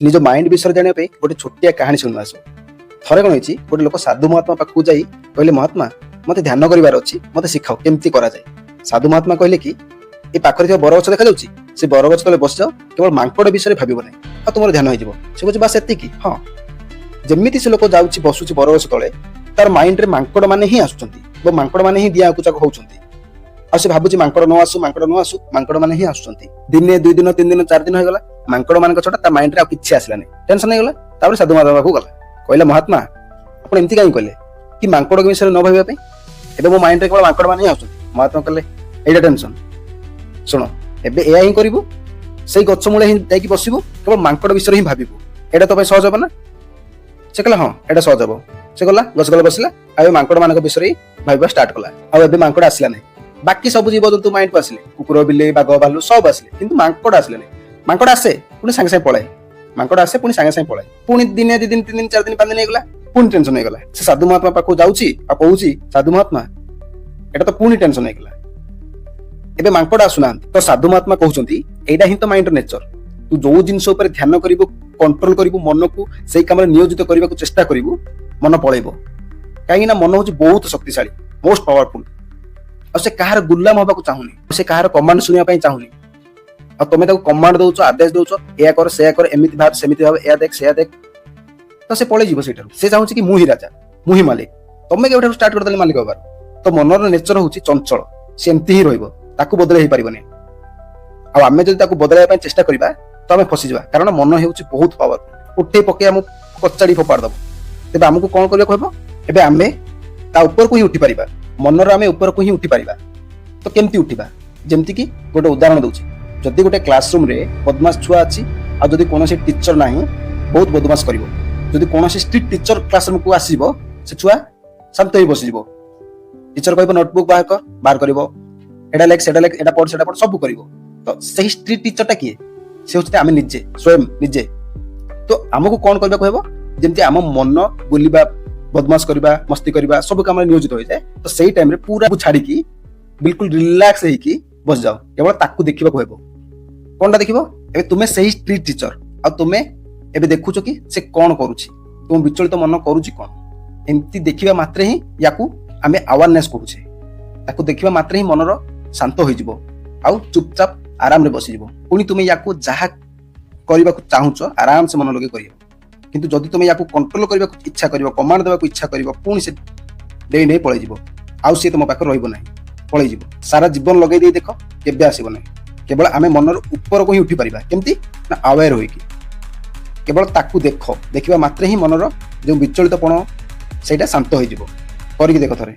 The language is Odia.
ନିଜ ମାଇଣ୍ଡ ବିଷୟରେ ଜାଣିବା ପାଇଁ ଗୋଟେ ଛୋଟିଆ କାହାଣୀ ଶୁଣି ଆସ। ଥରେ କ'ଣ ହେଇଛି, ଗୋଟେ ଲୋକ ସାଧୁ ମହାତ୍ମା ପାଖକୁ ଯାଇ କହିଲେ, "ମହାତ୍ମା, ମତେ ଧ୍ୟାନ କରିବାର ଅଛି, ମତେ ଶିଖାଅ କେମିତି କରାଯାଏ।" ସାଧୁ ମହାତ୍ମା କହିଲେ କି ଏ ପାଖରେ ଥିବା ବରଗଛ ଦେଖାଯାଉଛି, ସେ ବରଗଛ ତଳେ ବସିଯାଅ, କେବଳ ମାଙ୍କଡ ବିଷୟରେ ଭାବିବ ନାହିଁ ଆଉ ତୁମର ଧ୍ୟାନ ହେଇଯିବ। ସେ କହୁଛି, "ବାସ୍ ଏତିକି?" "ହଁ।" ଯେମିତି ସେ ଲୋକ ଯାଉଛି, ବସୁଛି ବରଗଛ ତଳେ, ତାର ମାଇଣ୍ଡରେ ମାଙ୍କଡ ମାନେ ହିଁ ଆସୁଛନ୍ତି ଏବଂ ମାଙ୍କଡ ମାନେ ହିଁ ଦିଆକୁ ଚାକୁ ହଉଛନ୍ତି। ଆଉ ସେ ଭାବୁଛି, ମାଙ୍କଡ ନ ଆସୁ, ମାଙ୍କଡ ନ ଆସୁ। ମାଙ୍କଡ ମାନେ ହିଁ ଆସୁଛନ୍ତି। ଦିନେ, 2 ଦିନ, 3 ଦିନ, 4 ଦିନ ହେଇଗଲା। ମାଙ୍କଡ ମାନଙ୍କ ଛଡା ତା ମାଇଣ୍ଡରେ ଆଉ କିଛି ଆସିଲାନି। ଟେନସନ ହେଇଗଲା। ତାପରେ ସାଧୁ ମହାତ୍ମା ପାଖକୁ ଗଲା। କହିଲା, "ମହାତ୍ମା, ଆପଣ ଏମିତି କାହିଁ କହିଲେ କି ମାଙ୍କଡ ବିଷୟରେ ନ ଭାବିବା ପାଇଁ? ଏବେ ମୋ ମାଇଣ୍ଡରେ କେବଳ ମାଙ୍କଡ ମାନେ ହିଁ ଆସୁଛନ୍ତି।" ମହାତ୍ମା କହିଲେ, "ଏଇଟା ଟେନସନ। ଶୁଣ, ଏବେ ଏଇଆ ହିଁ କରିବୁ। ସେଇ ଗଛ ମୂଳେ ହିଁ ଯାଇକି ବସିବୁ, କେବଳ ମାଙ୍କଡ ବିଷୟରେ ହିଁ ଭାବିବୁ। ଏଇଟା ତୋ ପାଇଁ ସହଜ ହବ ନା?" ସେ କହିଲା, "ହଁ, ଏଇଟା ସହଜ ହବ।" ସେ ଗଲା, ଗଛ ତଳେ ବସିଲା ଆଉ ଏବେ ମାଙ୍କଡ ମାନଙ୍କ ବିଷୟରେ ହିଁ ଭାବିବା ଷ୍ଟାର୍ଟ କଲା। ଆଉ ଏବେ ମାଙ୍କଡ ଆସିଲା ନାହିଁ। ବାକି ସବୁ ଜୀବଜନ୍ତୁ ମାଇଣ୍ଡକୁ ଆସିଲେ, କୁକୁର, ବିଲେଇ, ବାଘ, ଭାଲୁ ସବୁ ଆସିଲେ, କିନ୍ତୁ ମାଙ୍କଡ ଆସିଲେ ନାହିଁ। ମାଙ୍କଡ ଆସେ, ପୁଣି ସାଙ୍ଗେ ସାଙ୍ଗେ ପଳାଏ। ମାଙ୍କଡ ଆସେ, ପୁଣି ସାଙ୍ଗେ ସାଙ୍ଗେ ପଳାଏ। ପୁଣି ଦିନେ, 2 ଦିନ, 3 ଦିନ, 4 ଦିନ, 5 ଦିନ ହେଇଗଲା। ପୁଣି ଟେନସନ ହେଇଗଲା। ସେ ସାଧୁ ମହାତ୍ମା ପାଖକୁ ଯାଉଛି ଆଉ କହୁଛି, "ସାଧୁ ମହାତ୍ମା, ଏଟା ତ ପୁଣି ଟେନସନ ହେଇଗଲା। ଏବେ ମାଙ୍କଡ ଆସୁନାହାନ୍ତି।" ତ ସାଧୁ ମହାତ୍ମା କହୁଛନ୍ତି, ଏଇଟା ହିଁ ତ ମାଇଣ୍ଡର ନେଚର। ତୁ ଯୋଉ ଜିନିଷ ଉପରେ ଧ୍ୟାନ କରିବୁ, କଣ୍ଟ୍ରୋଲ କରିବୁ, ମନକୁ ସେଇ କାମରେ ନିୟୋଜିତ କରିବାକୁ ଚେଷ୍ଟା କରିବୁ, ମନ ପଳେଇବ। କାହିଁକି ନା ମନ ହଉଛି ବହୁତ ଶକ୍ତିଶାଳୀ, ମୋଷ୍ଟ ପାୱାରଫୁଲ। ଆଉ ସେ କାହାର ଗୁଲାମ ହବାକୁ ଚାହୁଁନି। ସେ କାହାର କମାଣ୍ଡ ଶୁଣିବା ପାଇଁ ଚାହୁଁନି। ଆଉ ତମେ ତାକୁ କମାଣ୍ଡ ଦଉଛ, ଆଦେଶ ଦଉଛ, ଏୟା କର, ସେୟା କର, ଏମିତି ଭାବ, ସେମିତି ଭାବ, ଏହା ଦେଖ, ସେୟା ଦେଖ, ତ ସେ ପଳେଇଯିବ ସେଇଠାରୁ। ସେ ଚାହୁଁଛି କି ମୁଁ ହିଁ ରାଜା, ମୁଁ ହିଁ ମାଲିକ। ତମେ କେବେଠାରୁ ଷ୍ଟାର୍ଟ କରିଦେଲେ ମାଲିକ ହବାର? ତ ମନର ନେଚର ହଉଛି ଚଞ୍ଚଳ। ସେ ଏମିତି ହିଁ ରହିବ, ତାକୁ ବଦଳେଇ ହେଇପାରିବନି। ଆଉ ଆମେ ଯଦି ତାକୁ ବଦଳାଇବା ପାଇଁ ଚେଷ୍ଟା କରିବା, ତ ଆମେ ଫସିଯିବା। କାରଣ ମନ ହେଉଛି ବହୁତ ପାୱାରଫୁଲ, ଉଠେଇ ପକେଇ ଆମକୁ କଚାଡ଼ି ଫୋପାଡ଼ି ଦବ। ତେବେ ଆମକୁ କଣ କରିବାକୁ ହେବ? ଏବେ ଆମେ ତା ଉପରକୁ ହିଁ ଉଠିପାରିବା। ମନର ଆମେ ଉପରକୁ ହିଁ ଉଠିପାରିବା। ତ କେମିତି ଉଠିବା? ଯେମିତିକି ଗୋଟେ ଉଦାହରଣ ଦଉଛି। ଯଦି ଗୋଟେ କ୍ଲାସରୁମରେ ବଦମାସ ଛୁଆ ଅଛି ଆଉ ଯଦି କୌଣସି ଟିଚର ନାହିଁ, ବହୁତ ବଦମାସ କରିବ। ଯଦି କୌଣସି ଷ୍ଟ୍ରିକ୍ଟ ଟିଚର କ୍ଲାସରୁମକୁ ଆସିବ, ସେ ଛୁଆ ଶାନ୍ତ ହେଇ ବସିଯିବ। ଟିଚର କହିବ, "ନୋଟବୁକ୍ ବାହାର କର," ବାହାର କରିବ। ଏଇଟା ଲେଖ, ସେଟା ଲେଖ, ଏଇଟା ପଢ, ସେଟା ପଢ, ସବୁ କରିବ। ତ ସେଇ ଷ୍ଟ୍ରିକ୍ଟ ଟିଚରଟା କିଏ? ସେ ହଉଛି ଆମେ ନିଜେ, ସ୍ୱୟଂ ନିଜେ। ତ ଆମକୁ କଣ କରିବାକୁ ହେବ? ଯେମିତି ଆମ ମନ ବୁଲିବା, ବଦମାସ କରିବା, ମସ୍ତି କରିବା, ସବୁ କାମରେ ନିୟୋଜିତ ହୋଇଯାଏ, ତ ସେଇ ଟାଇମରେ ପୁରା ଛାଡିକି ବିଲକୁଲ ରିଲାକ୍ସ ହେଇକି ବସିଯାଅ। କେବଳ ତାକୁ ଦେଖିବାକୁ ହେବ। କଣଟା ଦେଖିବ? ଏବେ ତୁମେ ସେଇ ଷ୍ଟ୍ରିକ୍ଟ ଟିଚର ଆଉ ତୁମେ ଏବେ ଦେଖୁଛ କି ସେ କଣ କରୁଛି, ତୁମ ବିଚଳିତ ମନ କରୁଛି କଣ। ଏମିତି ଦେଖିବା ମାତ୍ରେ ହିଁ, ୟାକୁ ଆମେ ଆୱାରନେସ୍ କହୁଛେ, ତାକୁ ଦେଖିବା ମାତ୍ରେ ହିଁ ମନର ଶାନ୍ତ ହୋଇଯିବ ଆଉ ଚୁପଚାପ ଆରାମରେ ବସିଯିବ। ପୁଣି ତୁମେ ୟାକୁ ଯାହା କରିବାକୁ ଚାହୁଁଛ, ଆରାମସେ ମନ ଲଗେଇ କରିବ। କିନ୍ତୁ ଯଦି ତୁମେ ୟାକୁ କଣ୍ଟ୍ରୋଲ କରିବାକୁ ଇଚ୍ଛା କରିବ, କମାଣ୍ଡ ଦେବାକୁ ଇଚ୍ଛା କରିବ, ପୁଣି ସେ ଡେଇଁ ଡେଇଁ ପଳେଇଯିବ। ଆଉ ସିଏ ତୁମ ପାଖରେ ରହିବ ନାହିଁ, ପଳେଇଯିବ। ସାରା ଜୀବନ ଲଗେଇ ଦେଇ ଦେଖ, କେବେ ଆସିବ ନାହିଁ। କେବଳ ଆମେ ମନର ଉପରକୁ ହିଁ ଉଠିପାରିବା। କେମିତି ନା ଆୱେର ହୋଇକି କେବଳ ତାକୁ ଦେଖ। ଦେଖିବା ମାତ୍ରେ ହିଁ ମନର ଯେଉଁ ବିଚଳିତପଣ, ସେଇଟା ଶାନ୍ତ ହେଇଯିବ। କରିକି ଦେଖ ଥରେ।